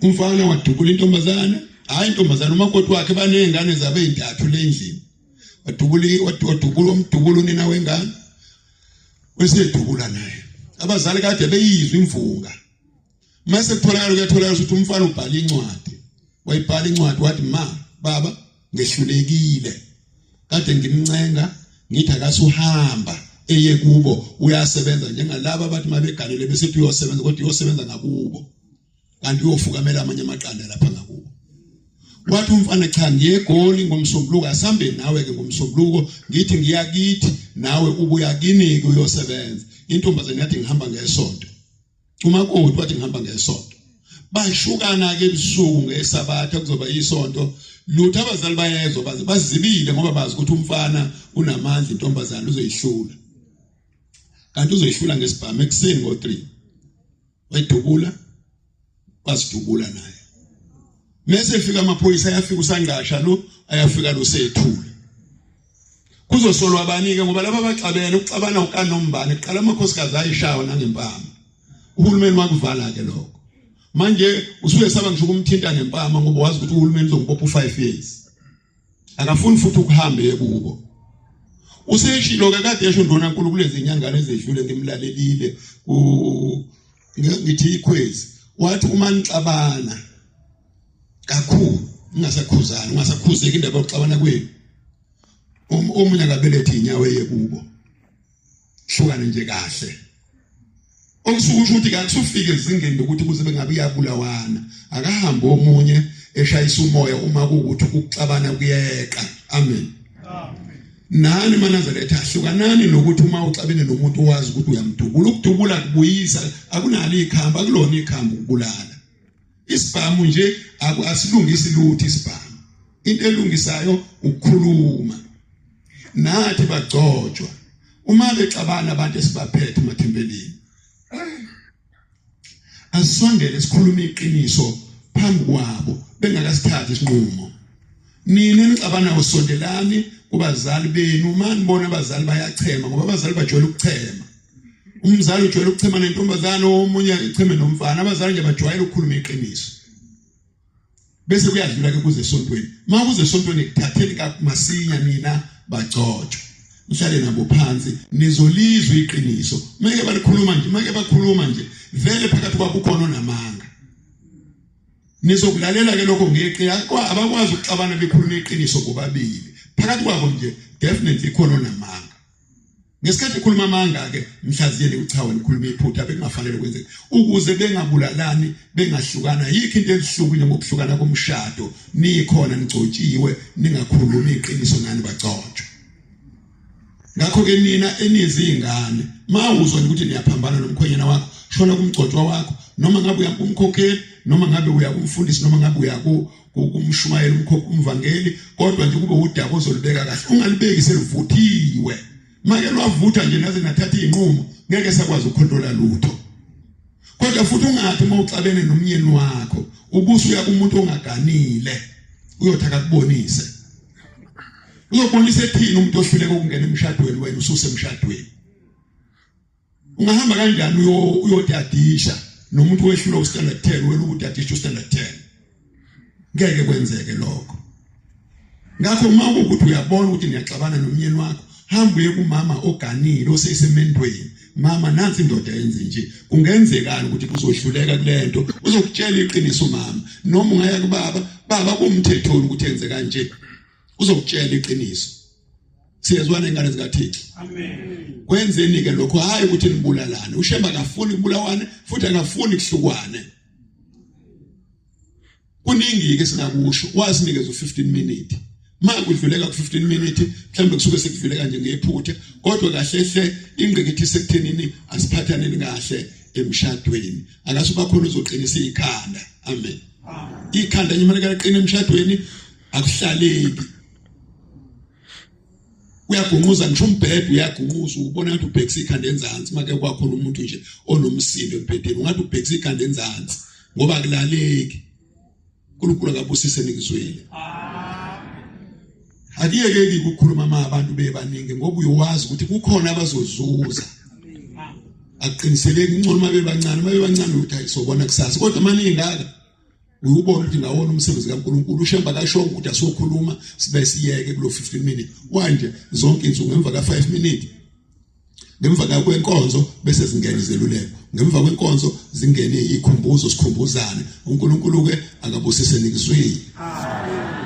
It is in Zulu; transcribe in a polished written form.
Umfana wadubula intombazane, hayi intombazane, umakoti wakhe, banezingane zabo ezintathu le endlini. Wadubula, wadubula, wamdubula unina wengane, wesedubula naye. Abazali kade beyizwa imvunga. Mase kutholakala, kuyatholakala ukuthi umfana ubhala incwadi. Wayibhala incwadi wathi, ma baba, ngehlulekile, kade ngimncenga ngithi akasuhamba eye kubo uyasebenza njengalaba abathi mabeganele bese uyosebenza, kodwa uyosebenza ngakubo kanti uyofukamela amanye amaqanda lapha ngakubo. Wathi umfana, cha, ngiye eGoli ngoMsombuluko, asambe nawe ke ngoMsombuluko, ngithi ngiya kithi nawe ubuya kini-ke uyosebenza. Intombazane yathi, ngihamba ngesonto. Umakoti wathi, ngihamba ngesonto. Bashukana ke ebusuku ngesabatha, kuzoba isonto. Lutho, abazali bayezwa, baze bazibile ngoba bazi ukuthi umfana unamandla, intombazane uzoyihlula, kanti uzoyihlula ngesibhamu. Ekuseni ngo-3 wayidubula, wazidubula naye. Mese efika amaphoyisa, ayafika usangqasha lo, ayafika lo sethule. Kuzosolwa abani-ke? Ngoba laba baxabene, ukuxabana ukanombane kuqala, amakhosikazi ayishawa nangempama. Uhulumeni wakuvala-ke lokho. Manje usuyesaba ngisho ukumthinta ngempama ngoba wazi ukuthi uhulumeni uzongibopha u-5 years. Akafuni futhi ukuhamba ekubo. Useshilo ke, kade esho ndonankulu kulezi nyangana ezedlule, ngimlalelile ku ngithi ikhwezi, wathi uma nixabana kakhulu ningasakhuzani, ungasakhuzeki indaba yokuxabana kwenu, omunye akabelethe inyawo eye kubo, hlukane nje kahle. Okusuke usho ukuthi kakusufike ezingeni lokuthi kuze bengabe iyabulawana. Akahambe omunye eshayisa umoya uma kuwukuthi ukuxabana kuyeqa. Amen. Nani maNazaretha, hlukanani nokuthi uma uxabene nomuntu wazi ukuthi uyamdubula. Ukudubula kubuyisa, akunalo ikhambi, akulona ikhambi ukubulala. Isibhamu nje asilungisi lutho isibhamu. Into elungisayo ukukhuluma. Nathi bagcotshwa, uma bexabana abantu esibaphethe emathempelini, asondele sikhuluma iqiniso phambi kwabo bengakasithathi isinqumo. Nina nixabana, usondelani kubazali benu. Uma nibona abazali bayachema, ngoba abazali bajwayele ukuchema, umzali ujwayele ukuchema nentombazane, omunye echeme nomfana, abazali nje bajwayele ukukhuluma iqiniso, bese kuyadlula ke kuze esontweni. Uma kuze esontweni, kuthatheni masinya nina bagcotshwe, nihlale nabo phansi, nizolizwa iqiniso. Meke balikhuluma nje, make bakhuluma nje, vele phakathi kwabo ukhona onamanga. Nizokulalela ke lokho ngeqi. Abakwazi ukuxabana bekhuluma iqiniso bobabili. Phakathi kwabo nje definitely ikhona onamanga. Ngesikhathi ekhuluma amanga ke, mhlaziyeni uchawe, nikhuluma iphutha, bekungafanele kwenzeke, ukuze bengabulalani, bengahlukana. Yikho into ebuhlungu njengokuhlukana komshado nikhona nigcotshiwe, ningakhulumi iqiniso nani bagcotshwe. Ngakho ke nina enizingane, mawuzwa ukuthi niyaphambana nomkhwenyana wakho, shona kumgcotshwa wakho, noma ngabe uya kumkhokheli, noma ngabe uya kumfundisi, noma ngabe uya kumshumayeli, umvangeli, kodwa nje kube udaba ozolibeka kahle, ungalibeki seluvuthiwe. Make lwavutha nje naze nathatha izinqumo, ngeke sakwazi ukukhontrola lutho. Kodwa futhi ungathi uma uxabene nomnyeni wakho ubusu uya kumuntu ongaganile uyothi akakubonise. Uzobonisa ethini umuntu ohluleka ukungena emshadweni, wena ususemshadweni? Ungahamba kanjani uyotadisha nomuntu wehlula ustandard 10, wena ukutadisha ustandard 10? Ngeke kwenzeke lokho. Ngakho uma kuwukuthi uyabona ukuthi niyaxabana nomyeni wakho, hamba uye kumama oganile osesemendweni. Mama, nansi indoda yenze nje, kungenzekani ukuthi kuzohluleka kulento? Uzokutshela iqiniso umama. Noma ungaya kubaba, baba, kumthethoni ukuthi enze kanje? Uzokutshela iqiniso. Siyezwana, ingane zikaThixo? Amen. Kwenzeni ke lokho, hayi ukuthi nibulalane. UShemba akafuni kubulawane futhi akafuni kuhlukwane. Kuningi ke singakusho, wasinikeza u15 minute. Ma kudluleka ku15 minute, mhlawumbe kusuke sekudluleka nje ngephutha, kodwa kahle hle ingqikithi sekuthenini asiphathaneni kahle emshadweni. Akasuba khona uzoqinisa ikhanda. Amen. Ikhanda nje manje kaqina emshadweni, akuhlaleki, uyagunquza ngisho umbhede uyagunquza. Ubona ngathi ubhekisa ikhanda enzansi. Make kwakhona umuntu nje onomsindo embhedeni, ungathi ubhekisa ikhanda enzansi ngoba akulaleki. uNkulunkulu akabusise nikuzwile. Akuyekeki ukukhuluma ma abantu bebaningi, ngoba uyowazi ukuthi kukhona abazozuza. Akuqiniseleki, ingcono uma bebancane. Uma bebancane uthi ayisobona kusasa, kodwa maningi ngaka. Uyubona ukuthi ngawona umsebenzi kaNkulunkulu. UShembe akashongo ukuthi asokhuluma sibe siyeke kulo 15 minutes. Wanje zonke insuku ngemva ka 5 minutes ngemva kwenkonzo bese zingena izeluleko, ngemva kwenkonzo zingene ikhumbuzo, sikhumbuzane. uNkulunkulu ke akabusise nikuzwile. Amen.